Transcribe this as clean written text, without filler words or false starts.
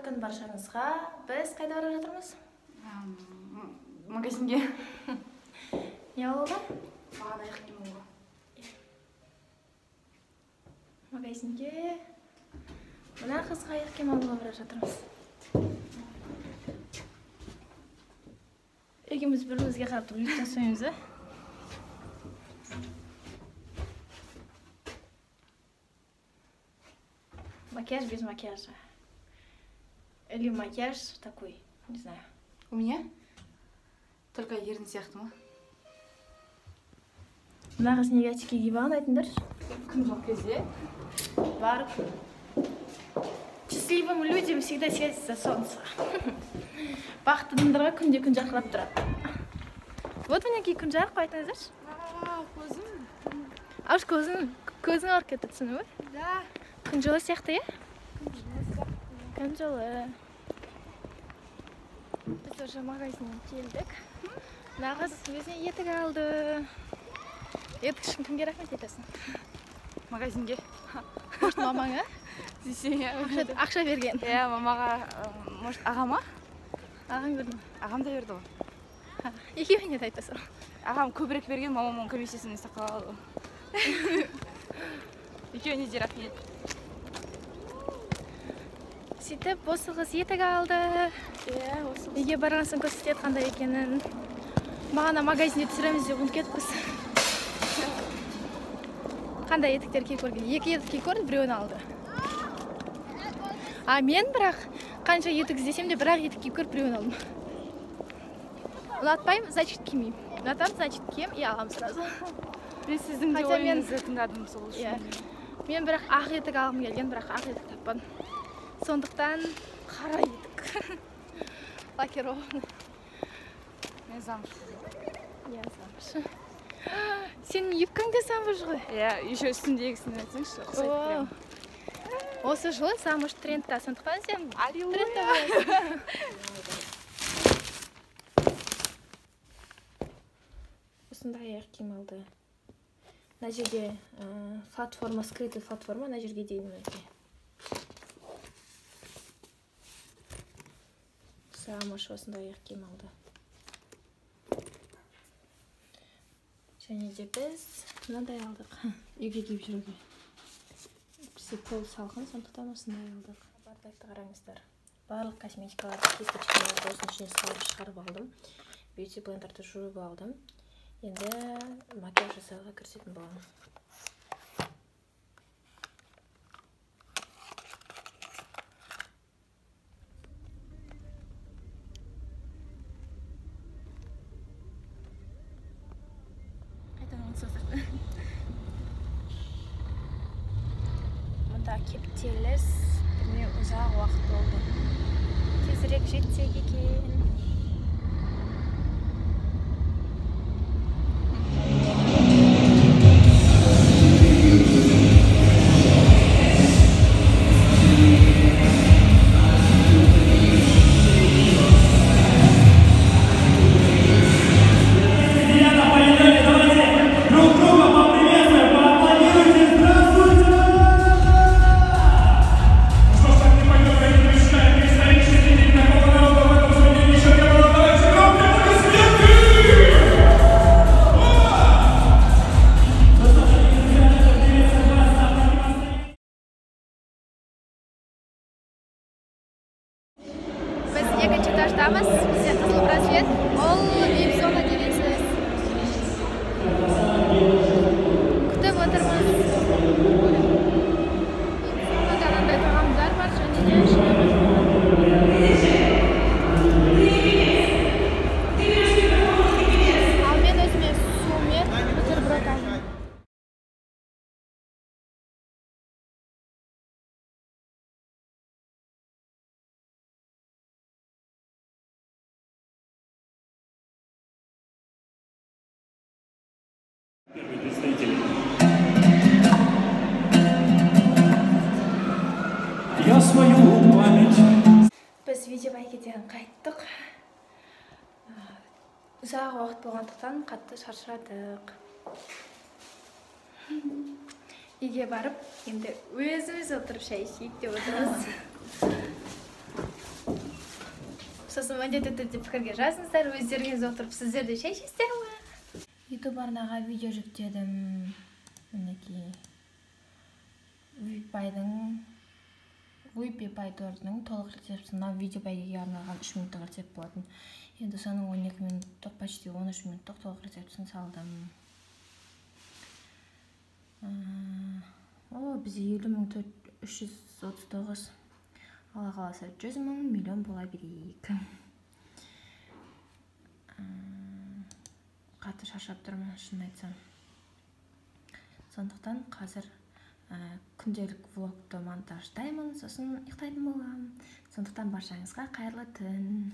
Қайырлы күн баршаңызға. Біз қайда бара жатырмыз? Магазинге. Не алуға? Маған аяқ киім алуға. Магазинге мына қызға аяқ киім алуға бара жатырмыз. Екеуміз бір-бірімізге қарап тұрып ұйықтап тастаймыз, а? Макияж без макияжа. Или макияж такой, не знаю. У меня? Только ерін сияқты ма? Мына қыз неге очки киіп алған, айтыңдаршы? Күн жоқ кезде. Бар күн. Счастливым людям всегда светится солнце. Бақытты адамдарға күнде күн жарқырап тұрады. Вот мінекей күн жарық қой, айтыңыздаршы. Көзім. Аш көзің, көзің ауырып кетті, түсіндің бе? Да. Күн жылы сияқты, иә? Күн жылы. Біз уже магазиннен келдік. Мына қыз өзіне етік алды. Етік үшін кімге рахмет айтасың? Магазинге. Может, мамаңа? Ақша берген. Иә, мамаға, может, ағама? Ағаң берді ме? Ағам да берді ғой. Екеуіне де айтасың. Ағам көбірек берген, мамам оның комиссиясын ұстап қалады ғой. Екеуіне де рахмет. Сөйтіп, осы қыз етік алды. Иә, осы қыз. Үйге барған соң көрсетеді қандай екенін. Бағана магазинде түсіреміз деп ұмытып кетіппіз. Қандай етіктер киіп көрген? Екі етік киіп көрді, біреуін алды. А мен бірақ қанша етік іздесем де бірақ етік киіп көріп біреуін алдым. Ұнатпаймын, значит кимеймін. Ұнатамын, значит киемін и аламын сразу. Мен сіздің де Хотя мен ойыңызды тыңдадым сол үшін. Иә. Мен бірақ ақ етік алғым келген, бірақ ақ етік таппадым. Сондықтан қара етік. Лакированный. Мен замуж. Иә, замуж. Сенің юбкаң да замуж ғой. Иә, еще үстіндегісін айтсаңшы, ұқсайды прям. Осы жылы замуж трендта, сондықтан сен Аллилуйя. трендта боласың. Осындай аяқ киім алды. Мына жерде платформа, скрытый платформа, мына жерге дейін мінекей. Замуж осындай аяқ киім алды. Және де біз мынандай алдық. Үйге киіп жүруге. Бізде пол салқын, сондықтан осындай алдық. Бардакты қараңыздар. Барлық косметикаларды, кисточкаларды осының ішіне салып шығарып алдым. Бьюти блендерді жуып алдым. Енді макияж жасауға кірісетін боламын. Мұнда кептеліс, білмеймін, ұзақ уақыт болды. Тезірек жетсек екен. Екінші этаждамыз, бізде қызыл браслет, ол вип-зона деген сөз. Күтіп отырмыз. Вип-зонада мынандай тағамдар бар, және де шай бар. Ал мен өзіме сумен бутерброд алдым. Первый представитель. Я свою память. Біз видеобайкеден қайттық. Ұзақ уақыт болғандықтан қатты шаршадық. Үйге барып, енді өзіміз отырып шай ішейік деп отырмыз. Сосын міндетті түрде пікірге жазыңыздар. Өздеріңіз отырып, сіздер де шай ішесіздер ма? Ютуб арнаға видео жүктедім. Мінекей, Виппи пай тортының толық рецептісі. Мынау видео бәйгеге арналған 3 минуттық рецепт болатын. Енді соның 12 минуттық, почти 13 минуттық толық рецептісін салдым. О, бізде 50 339. Алла қаласа, 100 000, миллион бола берейік. Қатты шаршап тұрмын, шынын айтсам. Сондықтан қазір күнделік влогты монтаждаймын, сосын ұйықтайтын боламын. Сондықтан баршаңызға қайырлы түн.